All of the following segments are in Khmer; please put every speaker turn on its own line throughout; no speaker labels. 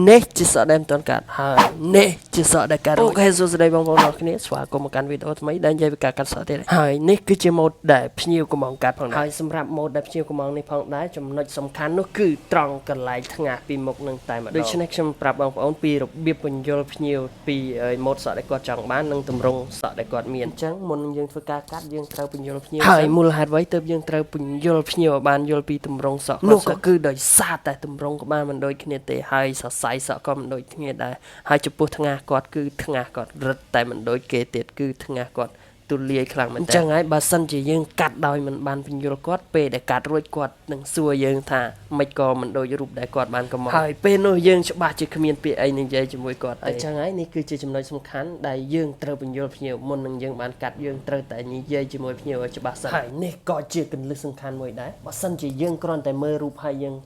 នេះជាសក់ដែលមិនទាន់កាត់ហើយនេះជាសក់ដែលកាត់OK សួស្តីបងប្អូនអរគ្នាស្វាគមន៍មកកាន់វីដេអូថ្មីដែលនិយាយពីការកាត់សក់ទៀតហើយនេះគឺជាម៉ូដដែលភ្ញៀវកំងកាត់ផងដែរហើយសម្រាប់ម៉ូដដែលភ្ញៀវកំងនេះផងដែរចំណុចសំខាន់នោះគឺត្រង់កន្លែងថ្ងាសពីមុខនឹងតែម្ដងដូច្នេះខ្ញុំប្រាប់បងប្អូនពីរបៀបពន្យល់ភ្ញៀវពីម៉ូដសក់ដែលគាត់ចង់បាននិងទម្រង់សក់ដែលគាត់មានអញ្ចឹងមុននឹងយើងធ្វើការកាត់យើងត្រូវពន្យល់ភ្ញៀវហើយមូលហេតុអ្វីទើបយើងត្រូវពន្យល់ភ្ញៀវឲ្យបានយល់ពីទម្រង់សក់នោះក៏គឺដោយសារតែទម្រង់ក្បាលមិនដូចគ្នាទេហើយសរសៃសក់ក៏មិនដូចគ្នាដែរហើយចំពោះថ្ងាសគាត់គឺថ្ងាសគាត់រឹតតែមិនដូចគេទៀតគឺថ្ងាសគាត់ទូលាយខ្លាំងមែនតើអញ្ចឹងហើយបើសិនជាយើងកាត់ដោយមិនបានពន្យល់គាត់ពេលដែលកាត់រួចគាត់នឹងសួរយើងថាមិនក៏មិនដូចរូបដែលគាត់បានកំងហើយពេលនោះយើងច្បាស់ជាគ្មានពាក្យអីនិយាយជាមួយគាត់ទេអញ្ចឹងហើយនេះគឺជាចំណុចសំខាន់ដែលយើងត្រូវពន្យល់ភ្ញៀវមុននឹងយើងបានកាត់យើងត្រូវតែនិយាយជាមួយភ្ញៀវឲ្យច្បាស់សិនហើយនេះក៏ជាគន្លឹះសំខាន់មួយដែរបើសិនជាយើងគ្រាន់តែមើលរូបហើយយើង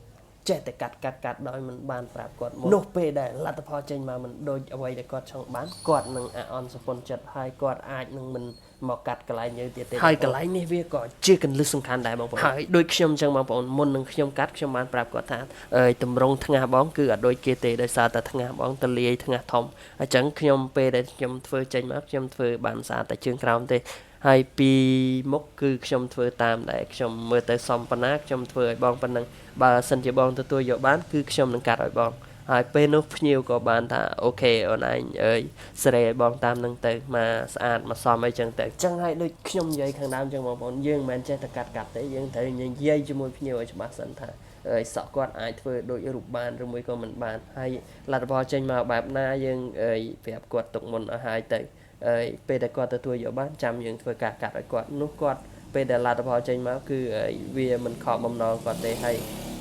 ចេះតែកាត់កាត់កាត់ដោយមិនបានប្រាប់គាត់មុននោះពេលដែលលទ្ធផលចេញមកមិនដូចអ្វីដែលគាត់ចង់បានគាត់នឹងអាអន់សពន់ចិត្តហើយគាត់អាចនឹងមិនមកកាត់កន្លែងយើងទៀតទេហើយកន្លែងនេះវាក៏ជាគន្លឹះសំខាន់ដែរបងប្អូនហើយដូចខ្ញុំអញ្ចឹងបងប្អូនមុននឹងខ្ញុំកាត់ខ្ញុំបានប្រាប់គាត់ថាអើយតម្រងថ្ងាសបងគឺអត់ដូចគេទេដោយសារតែថ្ងាសបងតលាយថ្ងាសធំអញ្ចឹងខ្ញុំពេលដែលខ្ញុំធ្វើចេញមកខ្ញុំធ្វើបានស្អាតតែជើងក្រោមទេហើយពីមុខគឺខ្ញុំធ្វើតាមដែលខ្ញុំមើលទៅសមប៉ុណ្ណាខ្ញុំធ្វើឲ្យបងប៉ុណ្ណឹងបើសិនជាបងទទួលយកបានគឺខ្ញុំនឹងកាត់ឲ្យបងហើយពេលនោះភ្ញៀវក៏បានថាOK អូនឯងអើយសេរីឲ្យបងតាមនឹងទៅមកស្អាតមកសមអីចឹងទៅចឹងហើយដូចខ្ញុំនិយាយខាងដើមចឹងបងប្អូនយើងមិនមែនចេះតែកាត់កាត់ទេយើងត្រូវនិយាយជាមួយភ្ញៀវឲ្យច្បាស់សិនថាអើយសក់គាត់អាចធ្វើដូចរូបបានឬមួយក៏មិនបានហើយលទ្ធផលចេញមកបែបណាយើងអើយប្រាប់គាត់ទុកមុនឲ្យហើយទៅអើយពេលដែលគាត់ទទួលយកបានចាំយើងធ្វើការកាត់ឲ្យគាត់នោះគាត់ពេលដែលលទ្ធផលចេញមកគឺវាមិនខកបំណងគាត់ទេហើយ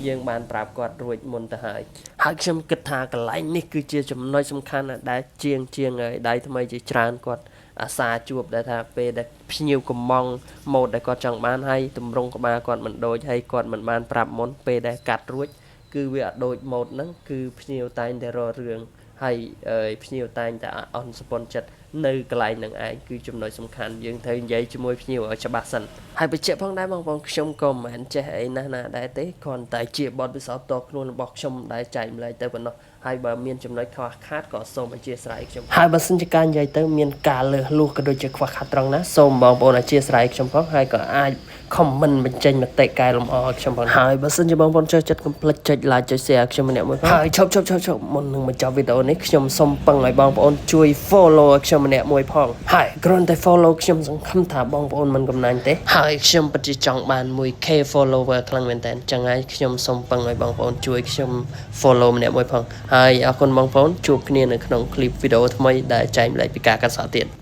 យើងបានប្រាប់គាត់រួចមុនទៅហើយហើយខ្ញុំគិតថាកន្លែងនេះគឺជាចំណុចសំខាន់ណាស់ដែលជាងជាងហើយដៃថ្មីជាច្រើនគាត់អាសាជួបដែលថាពេលដែលភ្ញៀវកំងម៉ូដដែលគាត់ចង់បានហើយតម្រង់ក្បាលគាត់មិនដូចហើយគាត់មិនបានប្រាប់មុនពេលដែលកាត់រួចគឺវាអត់ដូចម៉ូដហ្នឹងគឺភ្ញៀវតែងតែរករឿងហើយភ្ញៀវតែងតែអន់សពន់ចិត្តនៅកន្លែងហ្នឹងឯងគឺចំណុចសំខាន់យើងត្រូវនិយាយជាមួយភ្ញៀវឲ្យច្បាស់សិនហើយបញ្ជាក់ផងដែរបងប្អូនខ្ញុំក៏មិនមែនចេះអីណាស់ណាដែរទេគ្រាន់តែជាបទពិសោធន៍ផ្ទាល់ខ្លួនរបស់ខ្ញុំដែលចែកម្លែកទៅប៉ុណ្ណោះហើយបើមានចំណុចខ្វះខាតក៏សូមអធ្យាស្រ័យខ្ញុំហើយបើសិនជាការនិយាយទៅមានការលើសលួសក៏ដូចជាខ្វះខាតត្រង់ណាសូមបងប្អូនអធ្យាស្រ័យខ្ញុំផងហើយក៏អាច comment បញ្ចេញមតិកែលម្អឲ្យខ្ញុំផងហើយបើសិនជាបងប្អូនចូលចិត្តកុំភ្លេចចុច like ចុច share ខ្ញុំម្នាក់មួយផងហើយឈប់ឈប់ឈប់ឈប់មុននឹងបញ្ចប់វីដេអូនេះខ្ញុំសូមពឹងឲ្យបងប្អូនជួយ follow ឲ្យខ្ញុំម្នាក់មួយផងហើយគ្រាន់តែ follow ខ្ញុំសង្ឃឹមថាបងប្អូនមិនកំណាញ់ទេហើយខ្ញុំពិតជាចង់បាន 1K follower ខ្លាំងមែនតើចឹងហើយខ្ញុំសូមពឹងឲ្យបងប្អូនជួយខ្ញុំ follow ម្នាក់មួយផងហើយអរគុណបងប្អូនជួបគ្នានៅក្នុង clip វីដេអូថ្មីដែលចែកម្លែកពីការកាត់សក់ទៀត។